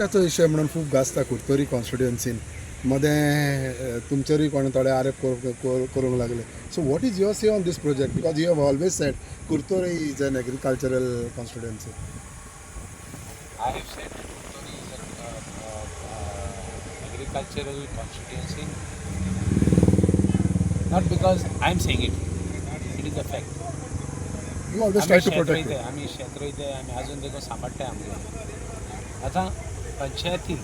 ताचो विशय म्हणून खूब गाजता कुडतरी कॉन्स्टिट्युएन्सीन मदें तुमचेरूय कोण थोडे आरोप करूंक लागले. So what is your say on this project, because you have always said Curtorim is an agricultural constituency? I have said that Curtorim is an agricultural constituency, not because I am saying it, it is a fact. You always try to protect. आमी शेत रोयताय, आमी आजून देखून सांबाळटाय आमगे. आतां पंचायतीन,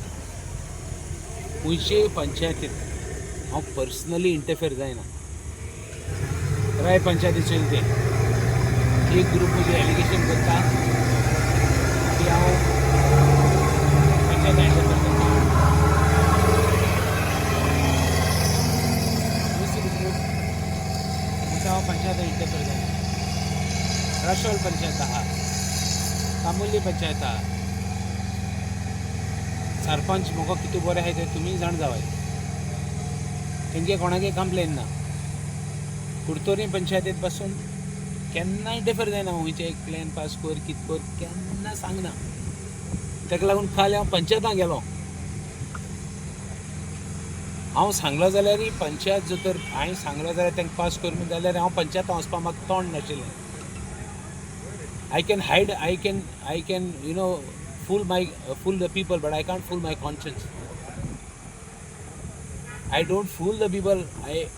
खंयचेय पंचायतीन हांव पर्सनली इंटरफेर जायना. राय पंचायतीचेर तें एक ग्रूप म्हजें एलिगेशन करता की हांव पंचायत इंटरफेर करता. दुसरो ग्रूप म्हणटा हांव पंचायत इंटरफेर जायना. राशोल पंचायत आहा, तांबोली पंचायत आहा, सरपंच म्हाका कितें बरें आहाय तें तुमी जाण जावाय. तेंगे कोणाकय कंप्लेन ना. कुडतोरी पंचायतीत पासून केन्ना इंटरफेर जायना. खंयचें एक प्लॅन पास कर, कित कर, केन्ना सांगना. ताका लागून काल हांव पंचायतां गेलो. हांव सांगलो जाल्यार पंचायत जर तर हांवें सांगलो जाल्यार तांकां पास कर म्हूण जाल्यार हांव पंचायतां वचपाक म्हाका तोंड नाशिल्लें. I can hide, I can fool the people, but I can't fool my conscience. I don't fool the people. I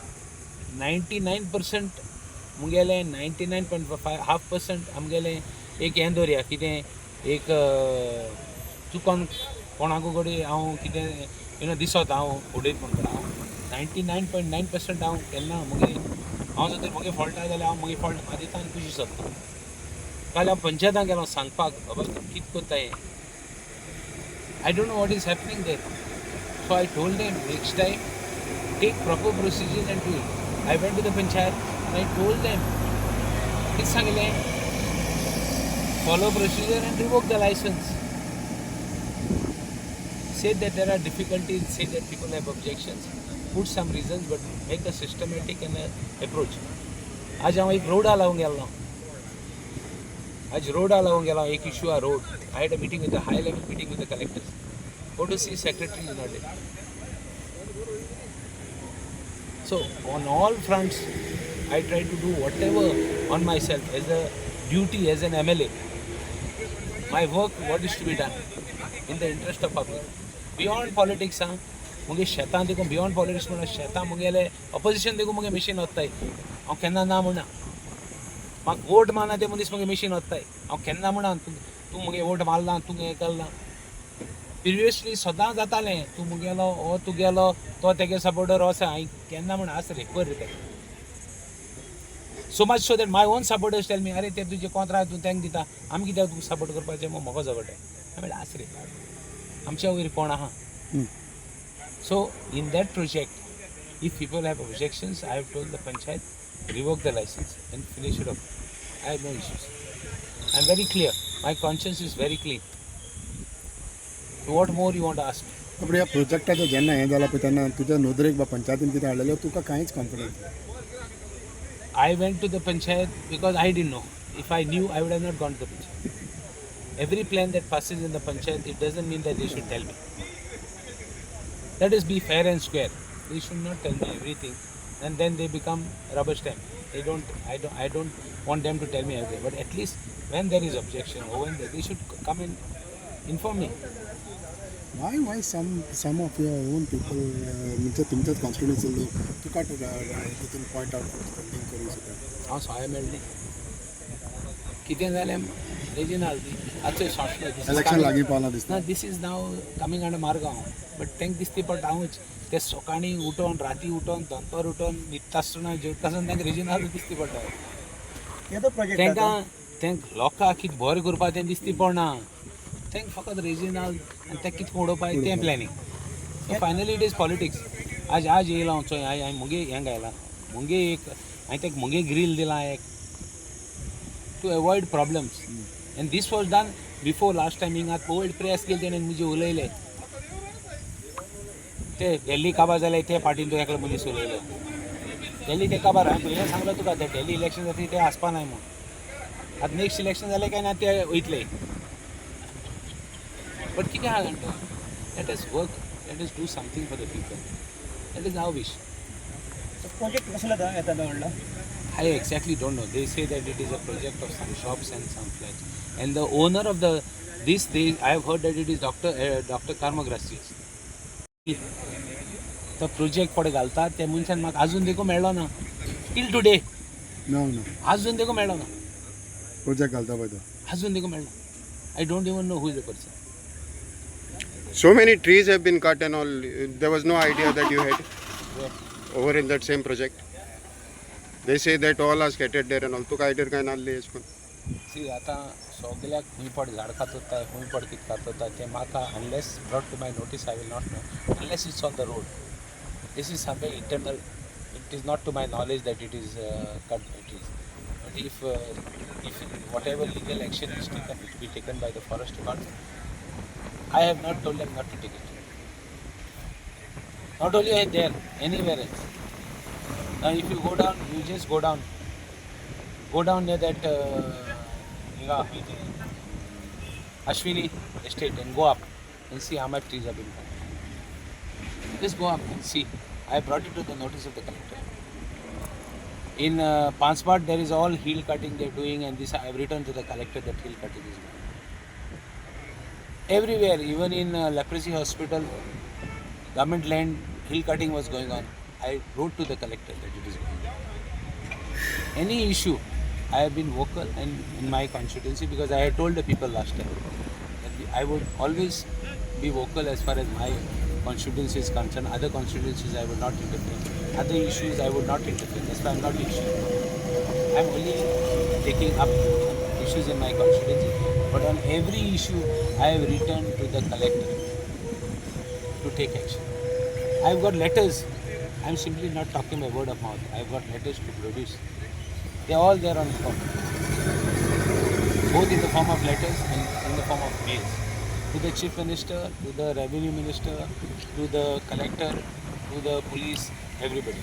99% मुगेलें 99.5 half percent आमगेलें एक हें दवरया, कितें एक चुकोन कोणाकू कडेन हांव कितें दिसत हांव उडयत म्हणटा. हांव 99.9% हांव केन्ना मुगे हांव जर तर मुगे फॉल्ट आहा जाल्यार हांव मुगे फॉल्ट म्हाका दिता आनी खुशी सोदता. काल हांव पंचायतान गेलो सांगपाक, बाबा कितें करता हें. I don't know what is happening there. So I told them, next time take proper procedures and do it. I went to the panchayat and I told them, कितें सांगलें, follow procedure and revoke the license. Say that there are difficulties, say that people have objections, put some reasons, but make a systematic and a approach. आज हांव एक रोडा लावूंक गेल्लो. आज रोडा लावूंक गेलो, एक इशू आहा road. I had a meeting with the high level meeting with the collectors. Go to see, secretary is not there. So on all fronts, I try to do whatever on myself as a duty as an MLA. My work, what is to be done in the interest of public. Beyond politics, हा मुगे शेतां देखून, beyond politics म्हणल्यार शेतां मुगेले opposition देखून मुगे machine वत्ताय. हांव केन्ना ना म्हणना. म्हाका वोट मारना ते मनीस मुगे मिशीन वत्ताय. हांव केन्ना म्हणा तूं तूं मुगे वोट मारला, तूं हें केलां. प्रिवियसली सदां जातालें, तूं मुगेलो हो तुगेलो तो तेगे सपोर्टर असो. हांवें केन्ना म्हण आस रे कर रे तें. So much so that my own supporters tell me, अरे ते तुजे कोंत्राद तूं तांकां दिता, आमी कित्याक तुका सपोर्ट करपाचें? मग म्हाका झगडटाय. हांवें म्हणलें, आस रे, आमच्या वयर कोण आहा. So in that project, if people have objections, I have told the panchayat, revoke the license and finish it off. I have no issues. I am very clear, my conscience is very clean. What more you want ask me? पूण ह्या प्रोजेक्टाचें जेन्ना हें जालां पळय तेन्ना तुज्या नदरेक बा पंचायतीन कितें हाडलेलें, तुका कांयच confidence? I went to the panchayat because I didn't know. If I knew, I would have not gone to the panchayat. Every plan that passes in the panchayat, it doesn't mean that they should tell me. Let us be fair and square. They should not tell me everything, and then they become rubber stamp. They don't. I don't. I don't want them to tell me everything. But at least when there is objection or when they should come and inform me. Why some of your own people, म्हणजे तुमच्याच constituency लोक तुका तितून point out करता, link करूंक सोदता? हांव सोय मेळ्ळी कितें जालें रेजिनाल्ड आतां सोंसलो. इलेक्शन लागीं पावलां दिसता. ना, this is now coming under Margao, but तांकां दिसती पडटा हांवूच. ते सकाळीं उठोन, राती उठोन, दनपार उठोन, न्हिदता आसतना, जेवता आसतना तांकां रेजिनाल्ड दिसती पडटा. तांकां तांकां लोकांक कितें बरें करपाक तें दिसती पडना. तांकां फकत रेजिनाल्ड आनी तें कितें उडोवपाक तें planning. So finally it is politics. आज आज येयला हांव चोय, हांवें मुगे हें घायलां, मुगे एक हांवें ताका मुगे ग्रील दिलां एक to avoid problems. And this was done before last time. हिंगा ओल्ड प्रेस केली तेणें मुजे उलयले ते दिल्ली काबार जाले ते पार्टीन. तो एकलो मनीस उलयलो दिल्ली ते काबार. हांवें पयलें सांगलो तुका, ते दिल्ली इलेक्शन जाता ते आसपा नाय म्हूण. आतां नेक्स्ट इलेक्शन जालें काय ना ते वयतले. बट कितें आहा जाणा, let us work, let us do something for the people. That is our wish. Project कसलो येता तो व्हडलो? I exactly don't know. They say that it is a project of some shops and some flats. And the owner of the this, they, I have heard that it is Doctor Karmagracias. तो project पडे घालता त्या मनशान म्हाका अजून देखून मेळ्ळो ना टील टुडे. ना ना. अजून देखून मेळ्ळो ना. प्रोजेक्ट घालता पळय तो. अजून देखून मेळ्ळो. I don't even know who is the person. So many trees have been cut and all. There was no idea that you had over in that same project. They say that all are scattered there and all. तुका idea काय नासली अशें करून? C, आतां सगल्याक खूंय पड झाड कातरता, खूंय पड कितें कातरता तें म्हाका unless brought to my notice, I will not know unless it's on the road. This is somewhere internal. It is not to my knowledge that it is cut it is. But if whatever legal action is taken, it be taken by the forest department. I have not told them not to take it. Not only there, anywhere else. Now if you go down, you just go down. Go down near that हिंगा Ashwini estate and go up and see how much trees have been cut. Just go up and see. I brought it to the notice of the collector. In Panspat, there is all hill cutting they're doing, and this I have written to the collector that hill cutting is going. Everywhere, even in leprosy hospital, government land, hill cutting was going on. I wrote to the collector that it is going on. Any issue, I have been vocal and in my constituency, because I had told the people last time that I would always be vocal as far as my constituency is concerned. Other constituencies I would not interfere. Other issues I would not interfere. That's why I'm not issuing. I'm only taking up issues in my constituency. But on every issue, I have written to the collector to take action. I've got letters. I'm simply not talking by word of mouth. I've got letters to produce. They're all there on form, both in the form of letters and in the form of mails. To the Chief Minister, to the Revenue Minister, to the Collector, to the police, everybody.